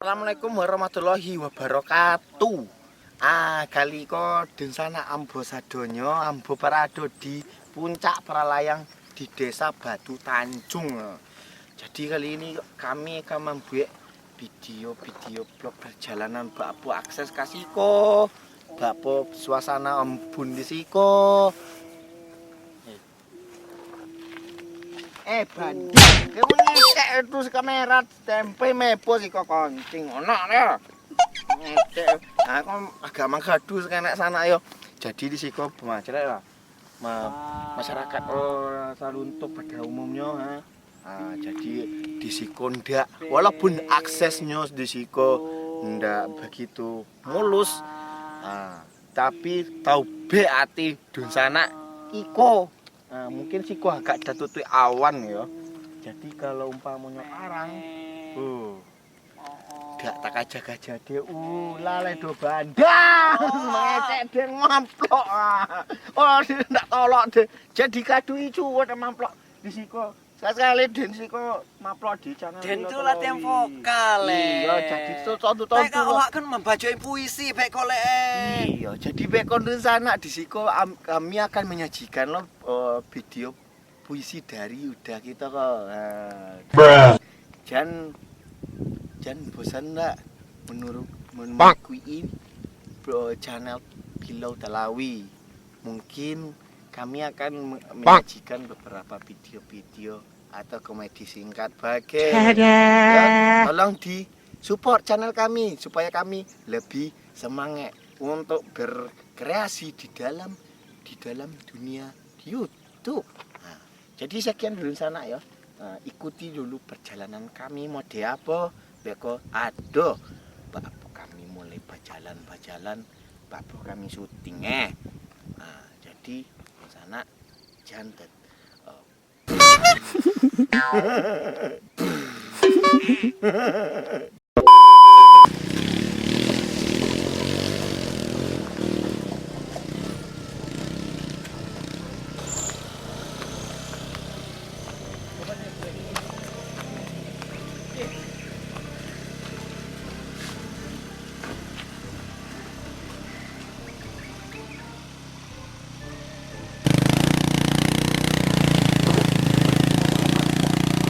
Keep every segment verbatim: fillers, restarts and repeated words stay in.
Assalamualaikum warahmatullahi wabarakatuh. Ah, kali ko dunsanak ambo sadonyo, ambo barado di puncak Paralayang di Desa Batu Tanjung. Jadi kali ini kami akan mambuek video-video vlog perjalanan, bak apo akses ka siko, bak apo suasana embun di siko. Eh, bandar. Kamu ngecek itu si kamera, tempe mepo si kok koncing. Onak dia. Ngecek. Aku agak mangkadu sakanak sanak yo. Jadi di siko pemacerai lah. Ma-, masyarakat, oh, Saluntuk pada umumnyo, ha. Ah, jadi di siko ndak, walaupun aksesnyo di siko ndak begitu mulus, ah, tapi tau be ati dunsanak iko. Ah, mungkin siko agak tatutuik awan yo. Jadi kalau umpamonyo arang, uh, dak takaja-kaja deh, uh, lalai do bandang, mangecek deh mamplok. Ah. Oh, ndak tolok deh. Jadi kadu icu udah mamplok di siko. Sakali den siko mamplok di channel Den Bilo tu latihan Telawi. Vokal, eh. Iya, jadi tu tontu-tontu Tapi kan lah. Awak kan mambacoin puisi, bek kolek, eh. Iya, jadi bek kon dunsanak di siko am-, kami akan menyajikan lo, eh, video puisi dari Uda kita kok. Nah, Bruh. Jan, jan bosan ndak menurut, Pak. Mengikuti, bro, channel Bilo Telawi? Mungkin kami akan me-, Pak. Menyajikan beberapa video-video atau komedi singkat bagai. Tada. Ya, tolong di support channel kami supaya kami lebih semangat untuk berkreasi di dalam, di dalam dunia YouTube. Nah, jadi sekian dulu sanak ya. Nah, ikuti dulu perjalanan kami mode apa. Beko ado. Bak apo kami mulai bajalan-bajalan, bak apo kami syuting eh. Nah, jadi sanak jantet.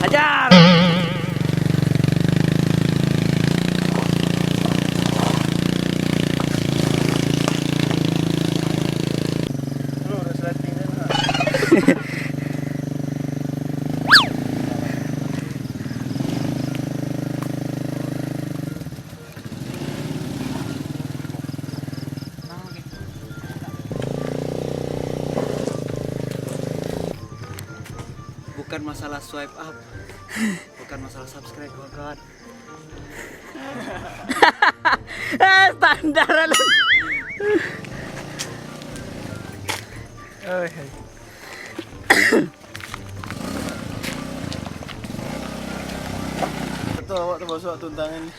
Hajar! Bukan masalah swipe up, bukan masalah subscribe, kawan-kawan. Eh, standar lah. Oi, hai. Betul awak tu masuk tuntangan ni.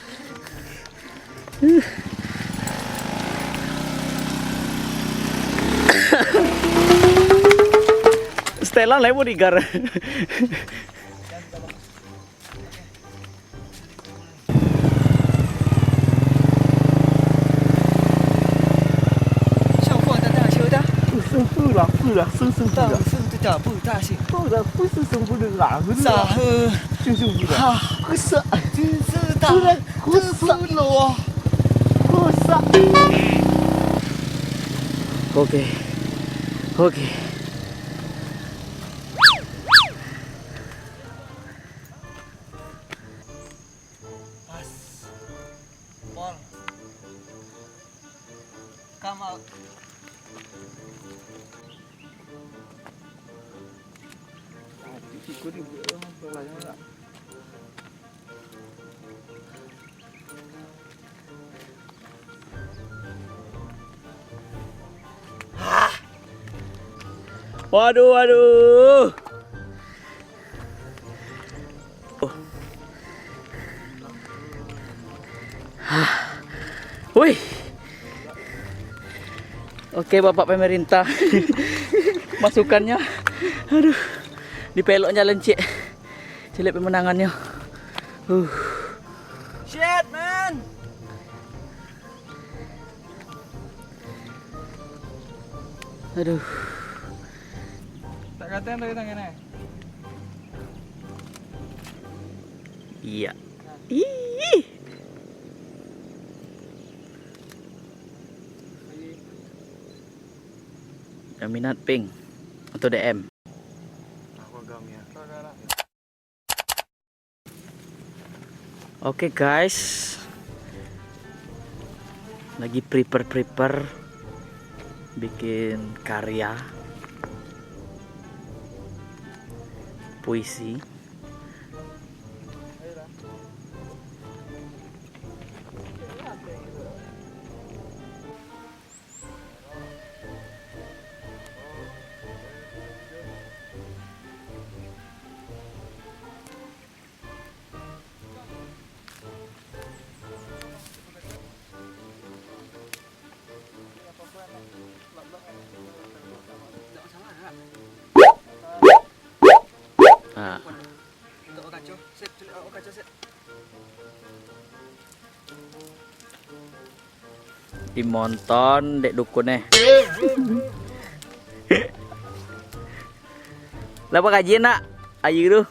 Setelan lah bodyguard. Oke. Oke. Pas. Pol. Come out. Waduh, waduh. Oh. Hah. Wih. Oke, Bapak pemerintah. Masukannya. Aduh. Dipeloknya lencik. Caliak pemandangannya. Uh. Shit, man. Aduh. Tak katen tadi tangan eh. Iya. Ih. Yang minat ping atau D M. Oke guys, lagi prepare-prepare bikin karya puisi. Ah. Dimonton dek dukun eh. Lah bakaji nak ayu tu.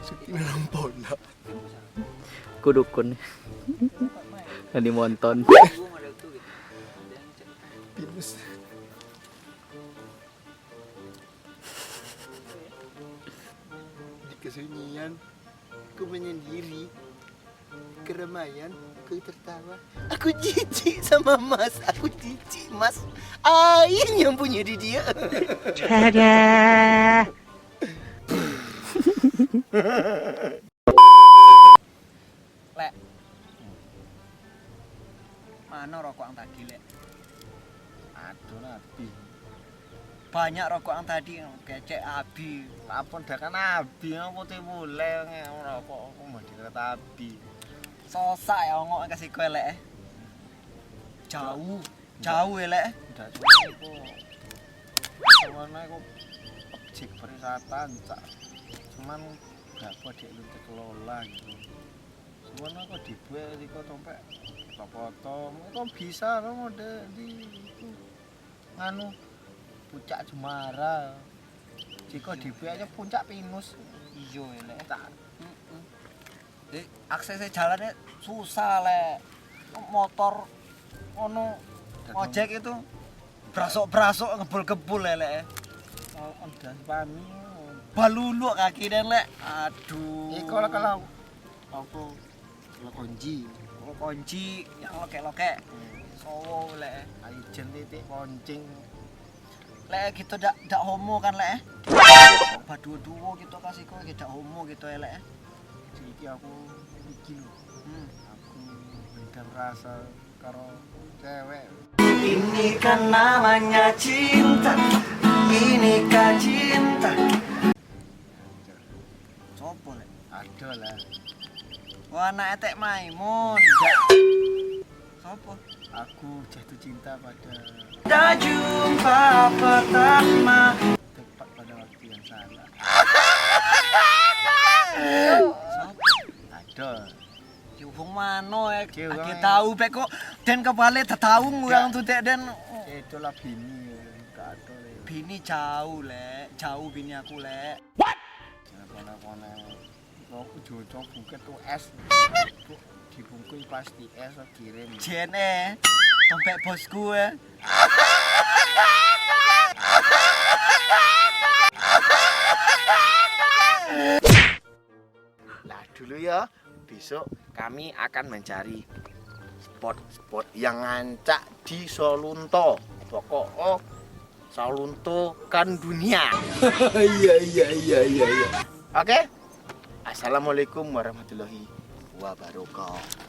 Sepi melampau lah. Ku dukun ni. Yang dimonton. Pinus. Di kesunyian, ku menyendiri. Keramaian, ku tertawa. Aku jijik sama Mas, aku jijik Mas. Ain yang punyo di dia. Dadah. Lek. Mano rokok ang tadi, Lek? Ado lah, abih. Banyak rokok ang tadi, kecek abih. Lapon dakan abih, apo teh boleh nge-, rokok aku mah di kereta abih. Sosak ya ongok kasih kowe, Lek, eh. Jauh. Jauh ya, Lek. Ndak cuma iku. Cuman iku objek pariwisata, Cak. Cuman gak kok dek lu terkelola gitu. Cuman kok dibuat di kok tompek foto-foto. Kok bisa lo mode di itu. Nganu, Puncak Jemara. Jiko dibuat aja Puncak Pinus. Iyo, ya, Lek. Tak. Mm-mm. Di aksesnya jalannya susah, Lek. Motor, ono, ojek itu berasok-berasok, ngebul-ngebul, ya, Lek, ya. Oh, udah pahami. Baluluk kaki den, Lek. Aduh. Iko lah kalau aku lo konji. Lo konji, yang lokek-lokek. Hmm. Sowo, Lek, ya. Ijen titik koncing. Lek, kito dak, dak homo kan, Lek, eh? Baduo-duo kito kasih kowe, dak homo kito, ya, Lek, eh? Jadi aku iki lho. Hmm. Aku beda rasa karo cewek. Ini kan namanya cinta. Ini kan cinta. Sopo, Lek? Ado lah. Wah, anak etek Maimun. Sopo? Aku jatuh cinta pada. Kita jumpa pertama. Tepat pada waktu yang salah. Sopo? Ado. Yo, wong mano, eh? Yo, agi wong tahu, beko den kebalik tetaung urang tu, dek, den. Eh, itulah bini, gak ado, Lek. Bini jauh, Lek. Jauh bini aku, Lek. Jangan pernah-pernah. Lo aku jojo buka tuh es. Tuh dibungkus plastik es, lo kirim. J N E, dompet bosku, eh. Lah dulu ya, besok kami akan mencari spot-spot yang rancak di Solunto. Pokok, oh, Solunto kan dunia. Iya, iya, iya, iya, iya. Oke? Assalamualaikum warahmatullahi wabarakatuh.